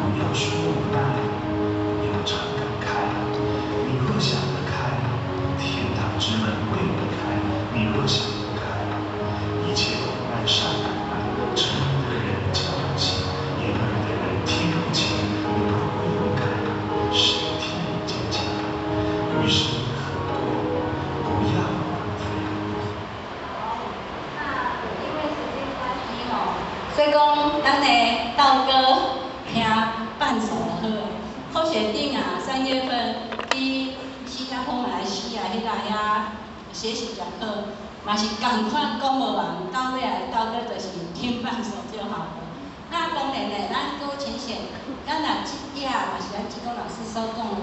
不要說無奈，要常感慨。你若想得開，天堂之門為你開。你若想不開，一切苦難上難耐，沉迷的人叫不醒，掩耳的人聽不清。你若不勇敢，誰替你堅強？餘生很過，不要浪費。好，那因為時間關係吼，所以講咱的道哥聽半首好。好學頂啊，3月份去新加坡、馬來西亞彼個遐學習講課，嘛是仝款講無完，到尾來道哥就是聽半首就好了。那當然咧，咱閣淺顯，咱若這頁嘛是咱志工老師所講的。